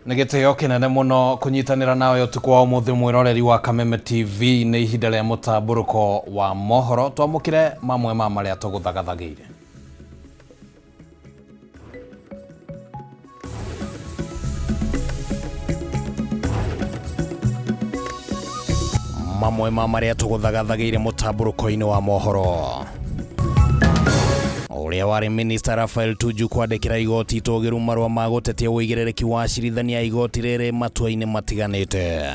Nĩ gĩtĩo kĩnene mũno kũnyitanĩra nawe ũtukũ wa ũmũthĩ mwĩroreri wa Kameme TV. Nĩ ihinda rĩa mũtambũrũko wa mohoro, twamũkĩre mamwe ma marĩa tũgũthagathagĩire. Mamwe ma marĩa tũgũthagathagĩire mũtambũrũko-inĩ wa mohoro: ũrĩa warĩ minista Raphael Tuju kwandĩkĩra igoti itũgĩru marũa ma gũtetia ũigĩrĩrĩki wa acirithania a igoti rĩrĩ matua-inĩ matiganĩte.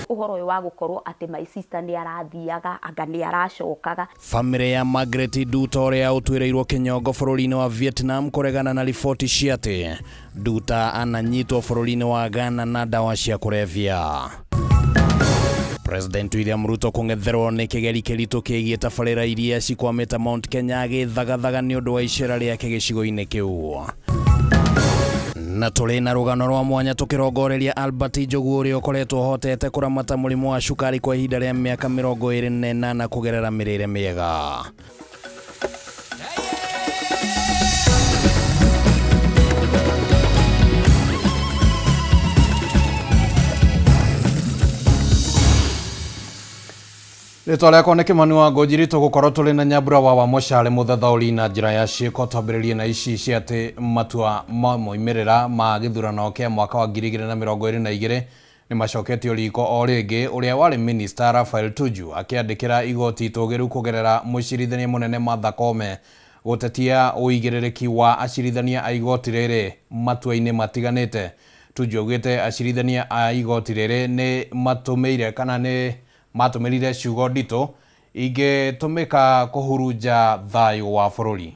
Ũhoro ũyũ wa gũkorwo atĩ my sister nĩ arathiaga anga nĩ aracokaga. Famĩlĩ ya Margaret Nduta ũrĩa ũtuĩrĩirwo kĩnyongo bũrũri-inĩ wa Vietnam kũregana na riboti cia atĩ Nduta ananyitwo bũrũri-inĩ wa Ghana na ndawa cia kũrebia. President William Ruto kũng'etherwo nĩ kĩgeri kĩritũ kĩgiĩ tabarĩra iria cikwamĩte Mount Kenya agĩthagathaga nĩ ũndũ wa icera rĩake gĩcigo-inĩ kĩu. Na tũrĩ na rũgano rwa mwanya tũkĩrongoreria Albert Njogu ũrĩa ũkoretwo ũhotete kũramata mũrimũ wa cukari kwa ihinda rĩa mĩaka 28 kũgerera mĩrĩre mĩega. Rĩtwa rĩakwa nĩ Kĩmani wa Ngũnjiri, tũgũkorwo tũrĩ na Nyambura wa Wamũcarĩ mũthathaũri na njĩra ya ciĩko. Twambĩrĩrie na ici cia atĩ matua ma moimĩrĩra ma gĩthurano kĩa mwaka wa 2022 nĩ macoketio riko o rĩngĩ, ũrĩa warĩ minista Raphael Tuju akĩandĩkĩra igoti itũgĩru kũgerera mũcirithania mũnene Martha Koome gũtetia ũigĩrĩrĩki wa acirithania a igoti rĩrĩ matua-inĩ matiganĩte. Tuju augĩte acirithania a igoti rĩrĩ nĩ matũmĩire kana nĩ matũmĩrire ciugo nditũ ingĩtũmĩka kũhurunja thayũ wa bũrũri.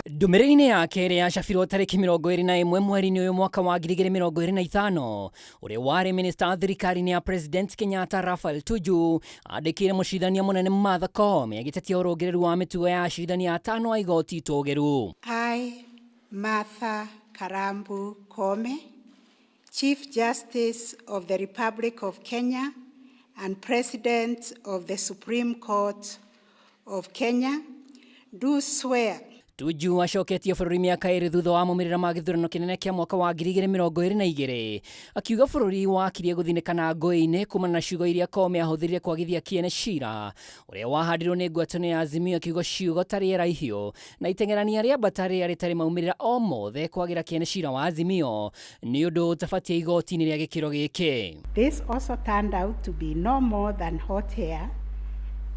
Ndũmĩrĩri-inĩ yake ĩrĩa yacabirwo tarĩki 21 mweri-inĩ ũyũ mwaka wa 2025, ũrĩa warĩ minista thirikari-inĩ ya President Kenyatta Raphael Tuju andĩkĩire mũcirithania mũnene Martha Koome agĩtetia ũrũngĩrĩru wa mĩtugo ya acirithania atano a igoti itũgĩru. I, Martha Karambu Koome, Chief Justice of the Republic of Kenya and President of the Supreme Court of Kenya, do swear. Tuju acoketie bũrũri mĩaka 2 thutha wa maumĩrĩra ma gĩthurano kĩnene kĩa mwaka wa 2022, akiuga bũrũri wakirie gũthinĩkana ngũĩ-inĩ kumana na ciugo iria Koome ahũthĩrire kwagithia kĩene cira ũrĩa wahandirwo nĩ ngwatanĩro ya Azimio, akiuga ciugo ta rĩera ihiũ na iteng'erania rĩa mbata rĩrĩa rĩtarĩ maumĩrĩra o mothe kwagĩra kĩene cira wa Azimio nĩ ũndũ ũtabatie igoti-inĩ rĩa gĩkĩro gĩkĩ. This also turned out to be no more than hot air,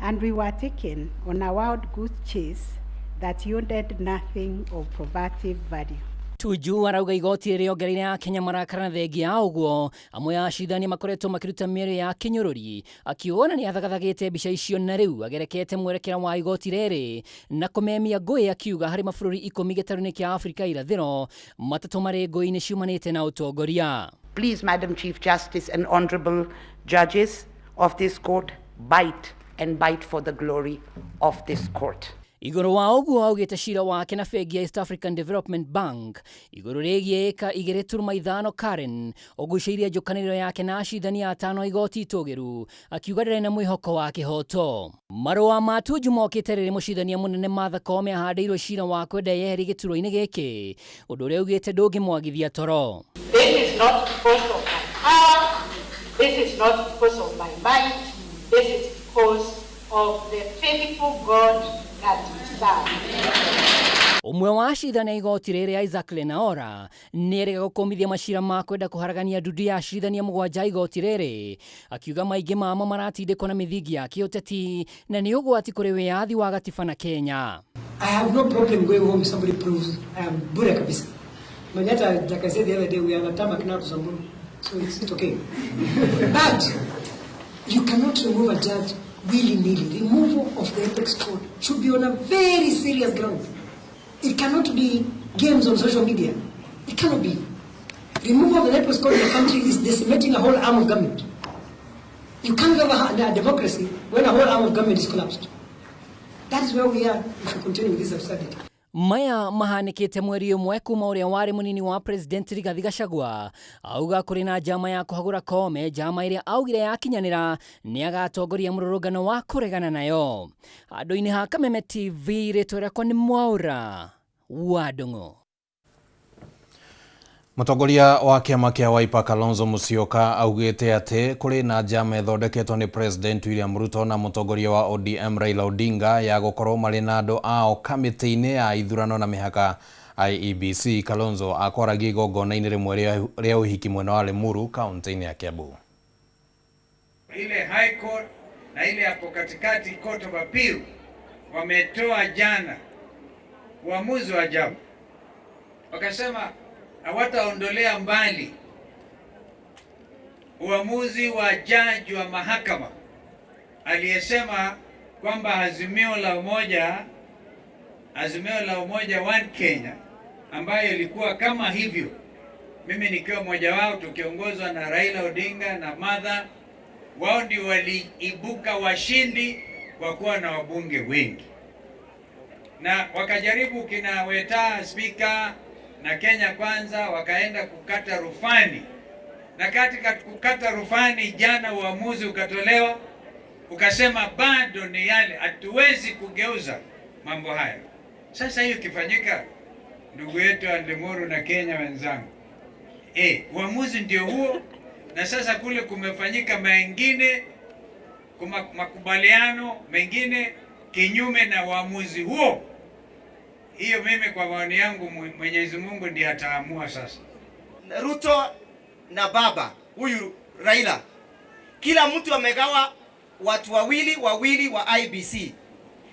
and we were taken on a wild goose chase that yielded nothing of probative value. Tuju arauga igoti rĩongereire Akenya marakara na thengia ya ũguo amwe a acirithania makoretwo makĩruta mĩario ya kĩnyũrũri, akiuga ona nĩ athagathagĩte mbica icio na rĩu agerekete mwerekera wa igoti rĩrĩ na kũmemia ngũĩ, akiuga harĩ mabũrũri 10 gĩtarũ-inĩ kĩa Afrika irathĩro, matatũ marĩ ngũĩ-inĩ ciumanĩte na ũtongoria. Please, Madam Chief Justice and Honorable Judges of this court, bite and bite for the glory of this court. Igũrũ wa ũguo augĩte cira wake na bengi ya East African Development Bank igũrũ rĩgiĩ ĩka 2.5 Karen ũgucĩirie njũkanĩrĩro yake na acirithania atano a igoti itũgĩru, akiuga ndarĩ na mwĩhoko wa kĩhoto. Marũa ma Tuju mokĩte rĩrĩ mũcirithania mũnene Martha Koome ahandĩirwo cira wa kwenda eyeherie gĩturwa-inĩ gĩkĩ, ũndũ ũrĩa augĩte ndũngĩmwagithia toro. This is not because of my power, this is not because of my might, this is because of the faithful God that we serve. Ũmwe wa acirithania a igoti rĩrĩ Isaac Lenaora nĩ erĩga gũkũmithia macira ma kwenda kũharagania ndundu ya acirithania 7 a igoti rĩrĩ, akiuga maingĩ mamo maratindĩkwo na mĩthingi ya kĩũteti na nĩ ũgwati kũrĩ wĩyathi wa gatiba na Kenya. I have no problem going home if somebody proves I am bure kabisa. Manyatta, like I said the other day, we are on a tarmac now to Samburu, so it's okay. But you cannot remove a judge willy-nilly. Removal of the apex court should be on a very serious ground. It cannot be games on social media. It cannot be. Removal of the apex court in the country is decimating a whole arm of government. You can't have a democracy when a whole arm of government is collapsed. That is where we are if we continue with this absurdity. Maya mahanĩkĩte mweri ũmwe kuma ũrĩa warĩ mũnini wa President Rigathi Gachagua auga kũrĩ na njama ya kũhagũra Koome, njama ĩrĩa augire yakinyanĩra nĩ agatongoria mũrũrũngano wa kũregana nayo. Handũ-inĩ ha Kameme TV, rĩtwa rĩakwa nĩ Mwaũra wa Ndung'u. Mũtongoria wa kĩama kĩa Wiper Kalonzo Musyoka augĩte atĩ kũrĩ na njama ĩthondeketwo nĩ President William Ruto na mũtongoria wa ODM Raila Odinga ya gũkorwo marĩ na andũ ao kamĩtĩ-inĩ ya ithurano na mĩhaka IEBC. Kalonzo akwaragia igongona-inĩ rĩmwe rĩa ũhiki mwena wa Limuru kaunti-inĩ ya Kiambu. Ile High Court na ile hapo katikati Court of Appeal wametoa jana uamuzi wa ajabu, wakasema hawataondolea mbali uamuzi wa jaji wa mahakama aliyesema kwamba Azimio la Umoja One Kenya ambayo ilikuwa kama hivyo, mimi nikiwa mmoja wao, tukiongozwa na Raila Odinga na Martha, wao ndio waliibuka washindi kwa kuwa na wabunge wengi, na wakajaribu kina Weta spika na Kenya Kwanza wakaenda kukata rufani, na katika kukata rufani jana uamuzi ukatolewa ukasema bado ni yale, hatuwezi kugeuza mambo hayo. Sasa hiyo ikifanyika, ndugu yetu wa Limuru na Kenya wenzangu, uamuzi ndio huo, na sasa kule kumefanyika mengine, makubaliano mengine kinyume na uamuzi huo. Hiyo mimi kwa maoni yangu, Mwenyezi Mungu ndiye ataamua sasa. Ruto na baba huyu Raila, kila mtu amegawa watu wawili wawili wa IEBC.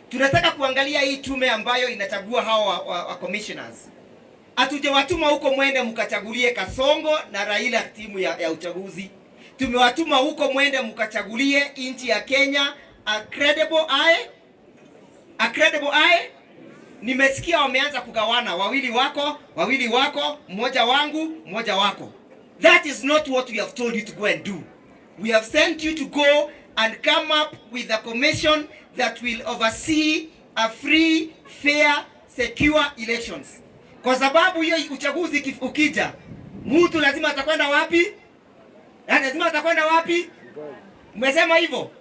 Tunataka kuangalia hii tume ambayo inachagua hawa wa commissioners. Hatujawatuma huko mwende mkachagulie Kasongo na Raila timu ya uchaguzi. Tumewatuma huko mwende mkachagulie nchi ya Kenya a credible eye, a credible eye. Nimesikia wameanza kugawana, wawili wako, wawili wako, mmoja wangu, mmoja wako. That is not what we have told you to go and do. We have sent you to go and come up with a commission that will oversee a free, fair, secure elections. Kwa sababu hiyo uchaguzi ukija, mtu lazima atakwenda wapi? Lazima atakwenda wapi? Mmesema hivyo?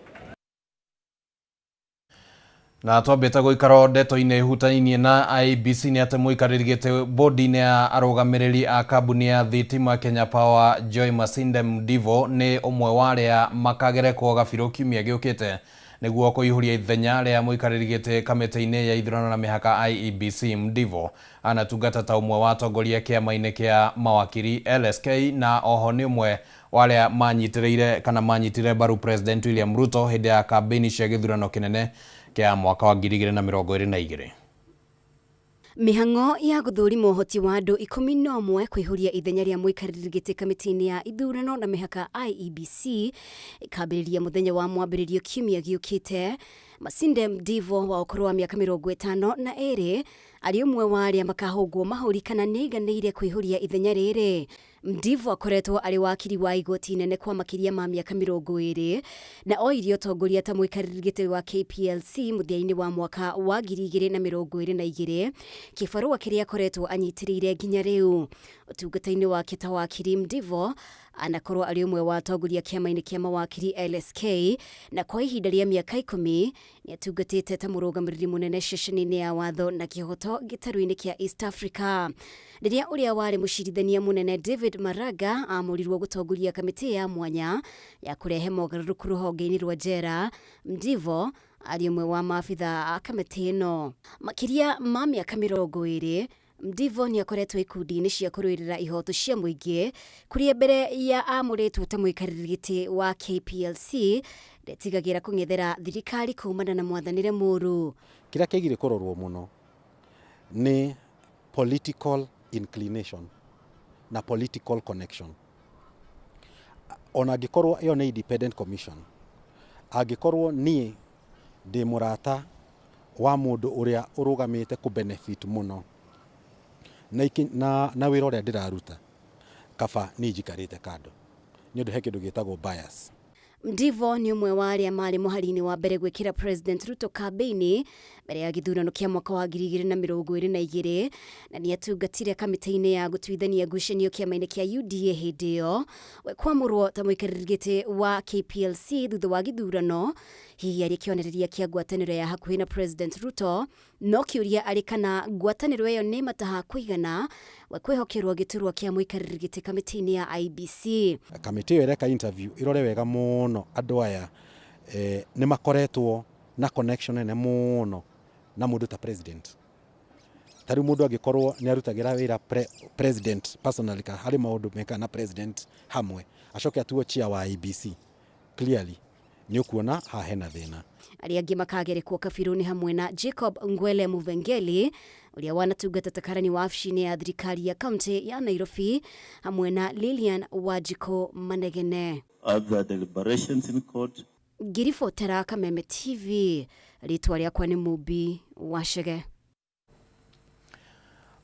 Na twambĩte gũikara ndeto-inĩ hutainie na IEBC nĩ atĩ mũikarĩri gĩtĩ bodi-inĩ ya arũgamĩrĩri a kambuni ya thitima Kenya Power Joy Masinde Mdivo nĩ ũmwe wa arĩa makagerekwo gabirũ kiumia gĩũkĩte nĩguo kũihũria ithenya rĩa mũikarĩri gĩtĩ kamĩtĩ-inĩ ya ithurano na mĩhaka IEBC. Mdivo anatungata ta ũmwe wa atongoria kĩama-inĩ kĩa mawakiri LSK na oho nĩ ũmwe wa arĩa manyitĩrĩire kana manyitire mbaru President William Ruto hĩndĩ ya kambĩini cia gĩthurano kĩnene kĩa mwaka wa 2022. Mĩhang'o ya gũthũrima ũhoti wa andũ 11 kũihũria ithenya rĩa mũikarĩri gĩtĩ kamĩtĩ-inĩ ya ithurano na mĩhaka IEBC ĩkambĩrĩria mũthenya wa mwambĩrĩrio kiumia gĩũkĩte. Masinde Mdivo wa ũkũrũ wa mĩaka 52 arĩ ũmwe wa arĩa makahũngwo mahũri kana nĩaiganĩire kũihũria ithenya rĩrĩ. Mdivo akoretwo arĩ wakiri wa igoti inene kwa makĩria ma mĩaka 20 na oirie ũtongoria ta mũikarĩri gĩtĩ wa KPLC mũthia-inĩ wa mwaka wa 2022, kĩbarũa kĩrĩa akoretwo anyitĩrĩire nginya rĩu. Ũtungata-inĩ wake ta wakiri, Mdivo anakorwo arĩ ũmwe wa atongoria kĩama-inĩ kĩa mawakiri LSK na kwa ihinda rĩa mĩaka 10 nĩ atungatĩte ta mũrũgamĩrĩri mũnene ceceni-inĩ ya watho na kĩhoto gĩtarũ-inĩ kĩa East Africa. Rĩrĩa ũrĩa warĩ mũcirithania mũnene David Maraga amũrirwo gũtongoria kamĩtĩ ya mwanya ya kũrehe mogarũrũku rũhonge-inĩ rwa njera, Mdivo arĩ ũmwe wa maabitha a kamĩtĩ ĩno. Makĩria ma mĩaka 20 Mdivo nĩ akoretwo ikundi-inĩ cia kũrũĩrĩra ihoto cia mũingĩ kũrĩa mbere ya amũrĩtwo ta mũikarĩri gĩtĩ wa KPLC ndetigagĩra kũng'ethera thirikari kumana na mwathanĩre mũru. Kĩrĩa kĩgirie kũrorwo mũno nĩ political inclination na political connection. Ona angĩkorwo ĩyo nĩ independent commission, angĩkorwo niĩ ndĩ mũrata wa mũndũ ũrĩa ũrũgamĩte kũ benefit mũno na wĩra ũrĩa ndĩraruta, kaba niĩ njikarĩte kando nĩ ũndũ he kĩndũ gĩtagwo bias. Mdivo nĩ ũmwe wa arĩa marĩ mũhari-inĩ wa mbere gwĩkĩra President Ruto kambĩini mbere ya gĩthurano kĩa mwaka wa 2022 na nĩ atungatire kamĩtĩ-inĩ ya gũtuithania ngucanio kĩama-inĩ kĩa UDA hĩndĩ ĩyo. We kwamũrwo ta mũikarĩri gĩtĩ wa KPLC thutha wa gĩthurano. Hihi arĩ kĩonereria kĩa ngwatanĩro ya hakuhĩ na President Ruto, no kĩũria arĩ kana ngwatanĩro ĩyo nĩ mataha kũigana we kwĩhokerwo gĩturwa kĩa mũikarĩri gĩtĩ kamĩtĩ-inĩ ya IEBC. Kamĩtĩ ĩyo ĩreka interview ĩrore wega mũno andũ aya eh, nĩ makoretwo na connection nene mũno na mũndũ ta president. Ta rĩu mũndũ angĩkorwo nĩ arutagĩra wĩra pre, president personally kana harĩ maũndũ mekaga na president hamwe acoke atuo chair wa IEBC clearly nĩ ũkuona haha hena thĩna. Arĩa angĩ makagerekwo kabirũ nĩ hamwe na Jacob Ngwele Muvengeli ũrĩa wanatungata ta karani wa wabici-inĩ ya thirikari ya kaunti ya Nairobi hamwe na Lilian Wanjikũ Manegene. Other deliberations in court. Ngĩribotera Kameme TV, rĩtwa rĩakwa nĩ Mumbi Wacege.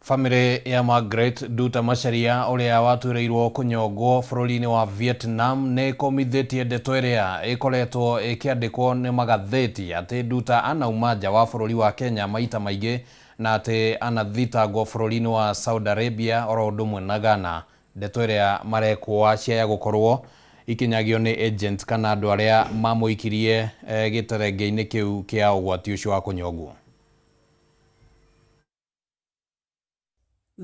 Famĩlĩ ya Margaret Nduta Macharia ũrĩa watuĩrĩirwo kũnyongwo bũrũri-inĩ wa Vietnam nĩ ĩkũmithĩtie ndeto ĩrĩa ĩkoretwo ĩkĩandĩkwo nĩ magathĩti atĩ Nduta anauma nja wa bũrũri wa Kenya maita maingĩ na atĩ anathitangwo bũrũri-inĩ wa Saudi Arabia oro ũndũ ũmwe na Ghana. Ndeto ĩrĩa marekwo ciaya gũkorwo ikinyagio nĩ agent kana andũ arĩa mamũikirie gĩterenge-inĩ kĩu kĩa ũgwati ũcio wa kũnyongwo.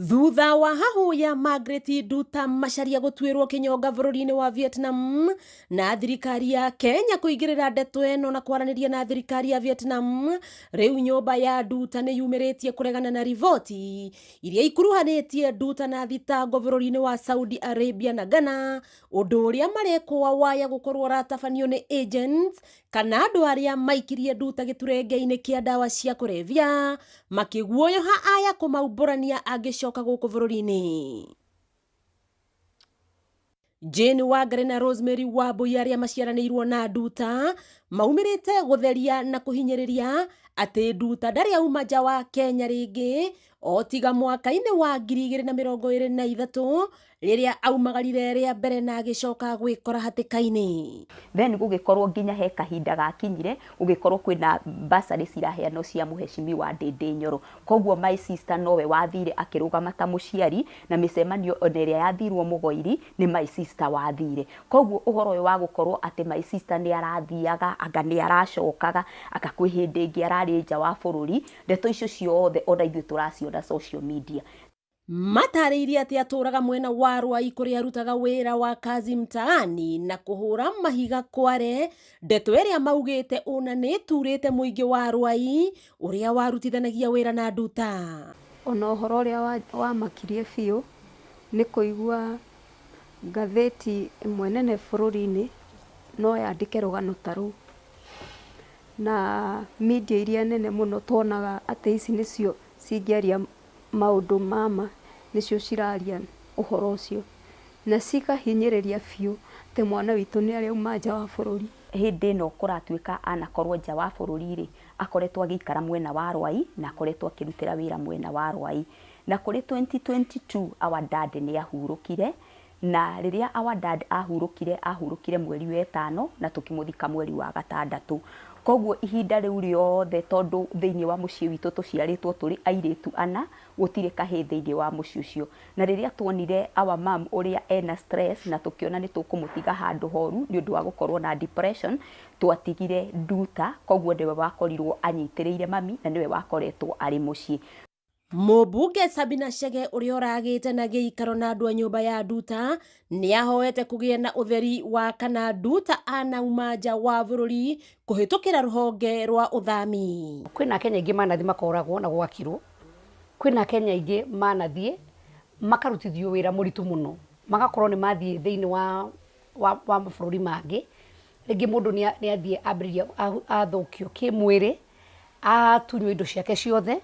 Thutha wa hahu ya Margaret Nduta Macharia gũtuĩrwo kĩnyonga bũrũri-inĩ wa Vietnam na thirikari ya Kenya kũingĩrĩra ndeto ĩno na kwaranĩria na thirikari ya Vietnam, rĩu nyũmba ya Nduta nĩ yumĩrĩtie kũregana na riboti iria ikuruhanĩtie Nduta na thitango bũrũri-inĩ wa Saudi Arabia na Ghana, ũndũ ũrĩa marekũa waya gũkorwo ũratabanio nĩ agents kana andũ arĩa maikirie Nduta gĩturenge-inĩ kĩa ndawa cia kũrebia makĩguoyoha aya kũmaumbũrania angĩcoka gũkũ bũrũri-inĩ. Jane Wangari na Rosemary Wambui arĩa maciaranĩirwo na Nduta maumĩrĩte gũtheria na kũhinyĩrĩria atĩ Nduta ndarĩ auma nja wa Kenya rĩngĩ o tiga mwaka-inĩ wa 2023 rĩrĩa aumagarire rĩa mbere na agĩcoka gwĩkora hatĩka-inĩ. Then gũgĩkorwo nginya he kahinda gakinyire gũgĩkorwo kwĩna bursary ciraheanwo cia mũhecimiwa Ndĩndĩ Nyoro. Koguo my sister nowe wathire akĩrũgama ta mũciari na mĩcemanio ona ĩrĩa yathirwo Mũgoiri nĩ my sister wathire. Koguo ũhoro ũyũ wa gũkorwo atĩ my sister nĩ arathiaga anga nĩ aracokaga anga kwĩ hĩndĩ ĩngĩ ararĩ nja wa bũrũri, ndeto icio ciothe ona ithuĩ tũraciona social media. Matarĩirie atĩ atũraga mwena wa Rwai kũrĩa arutaga wĩra wa kazi mtaani na kũhũra mahiga kware, ndeto ĩrĩa maugĩte ũna nĩ ĩturĩte mũingĩ wa Rwai ũrĩa warutithanagia wĩra na Nduta. Ona ũhoro ũrĩa wamakirie biũ nĩ kũigua ngathĩti ĩmwe nene bũrũri-inĩ no yandĩke rũgano ta rũu. Na media iria nene mũno tuonaga atĩ ici nĩcio cingĩaria maũndũ ma ma nĩcio ciraria ũhoro ũcio. Na cikahinyĩrĩria biũ atĩ mwana witũ nĩ arĩ auma nja wa bũrũri. Hĩndĩ ĩno kũratuĩka anakorwo nja wa bũrũri rĩ, akoretwo agĩikara mwena wa Rwai na akoretwo akĩrutĩra wĩra mwena wa Rwai. Na kũrĩ 2022 our dad nĩ ahurũkire, na rĩrĩa our dad ahurũkire, ahurũkire mweri wa ĩtano na tũkĩmũthika mweri wa gatandatũ. Koguo ihinda rĩu rĩothe tondũ thĩinĩ wa mũciĩ witũ tũciarĩtwo tũrĩ airĩtu ana, gũtirĩ kahĩĩ thĩinĩ wa mũciĩ ũcio. Na rĩrĩa tuonire our mom ũrĩa ena stress na tũkĩona nĩ tũkũmũtiga handũ horu nĩ ũndũ wa gũkorwo na depression, twatigire Nduta, koguo nĩwe wakorirwo anyitĩrĩire mami na nĩwe wakoretwo arĩ mũciĩ. Mũmbunge Sabina Chege ũrĩa ũragĩte na gĩikaro na andũ a nyũmba ya Nduta nĩ ahoete kũgĩe na ũtheri wa kana Nduta anauma nja wa bũrũri kũhĩtũkĩra rũhonge rwa ũthami. Kwĩna Akenya aingĩ manathiĩ makoragwo na gwakirwo, kwĩna Akenya aingĩ manathiĩ makarutithio wĩra mũritũ mũno, magakorwo nĩ mathiĩ thĩinĩ wa wa wa mabũrũri mangĩ, rĩngĩ mũndũ nĩ athiĩ ambĩrĩria athũkio kĩmwĩrĩ, atunywo indo ciake ciothe,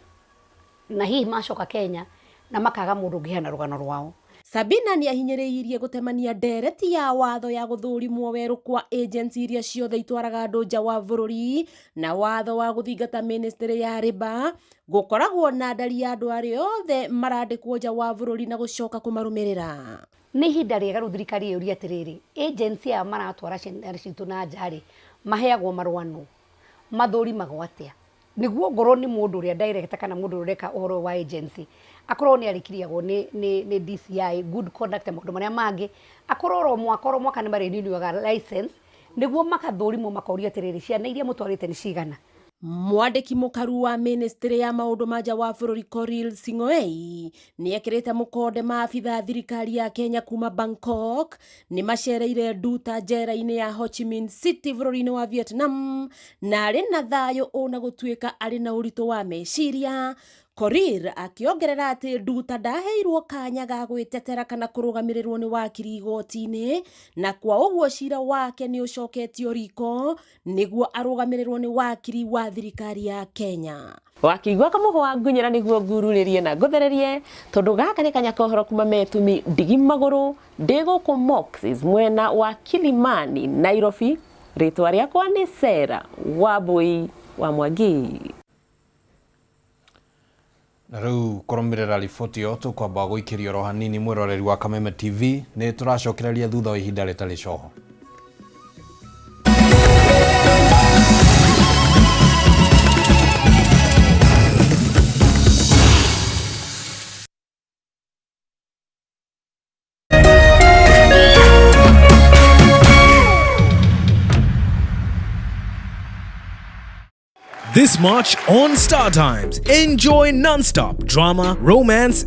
na hihi macoka Kenya na makaga mũndũ ũngĩheana rũgano rwao. Sabina nĩ ahinyĩrĩirie gũtemania ndereti ya watho ya gũthũrimwo werũ kwa agency iria ciothe itwaraga andũ nja wa bũrũri na watho wa gũthingata ministry ya Labour gũkoragwo na ndari ya andũ arĩa othe marandĩkwo nja wa bũrũri na gũcoka kũmarũmĩrĩra. Nĩ ihinda rĩega rĩu thirikari ĩyũrie atĩrĩrĩ, agency aya maratwara ciana citũ na nja rĩ, maheagwo marũa nũ? Mathũrimagwo atĩa? Nĩguo ngorwo nĩ mũndũ ũrĩa director kana mũndũ ũrĩa ũreka ũhoro ũyũ wa agency, akorwo nĩ arĩkiriagwo nĩ nĩ nĩ DCI, good conduct na maũndũ marĩa mangĩ, akorwo oro mwaka oro mwaka nĩ marĩninũaga license Nĩguo makathũrimwo makorio atĩrĩrĩ, ciana iria mũtwarĩte nĩ cigana. Mwandĩki mũkaru wa ministry ya maũndũ ma nja wa bũrũri Korir Sing'oei nĩ ekĩrĩte mũkonde maabitha thirikari ya Kenya kuma Bangkok nĩ macereire Nduta njera-inĩ ya Ho Chi Minh City bũrũri-inĩ wa Vietnam na arĩ na thayũ ona gũtuĩka arĩ na ũritũ wa meciria. Korir akĩongerera atĩ Nduta ndaheirwo kanya ga gwĩtetera kana kũrũgamĩrĩrwo nĩ wakiri igoti-inĩ na kwa ũguo cira wake nĩ ũcoketio riko nĩguo arũgamĩrĩrwo nĩ wakiri wa thirikari ya Kenya. Wakĩigua kamũhwa ngunyĩra nĩguo ngururĩrie na ngũthererie tondũ gaka nĩ kanya kohoro kuma metumi ndigi magũrũ ndĩ gũkũ Moxes mwena wa Kilimani Nairobi. Rĩtwa rĩakwa nĩ Sarah Wambui wa Mwangi. Na rĩu kũrũmĩrĩra riboti ĩyo tũkwamba gũikĩrio oro hanini mwĩroreri wa Kameme TV nĩ tũracokereria thutha wa ihinda rĩtarĩ coho. This March on Star Times, enjoy non-stop drama, romance,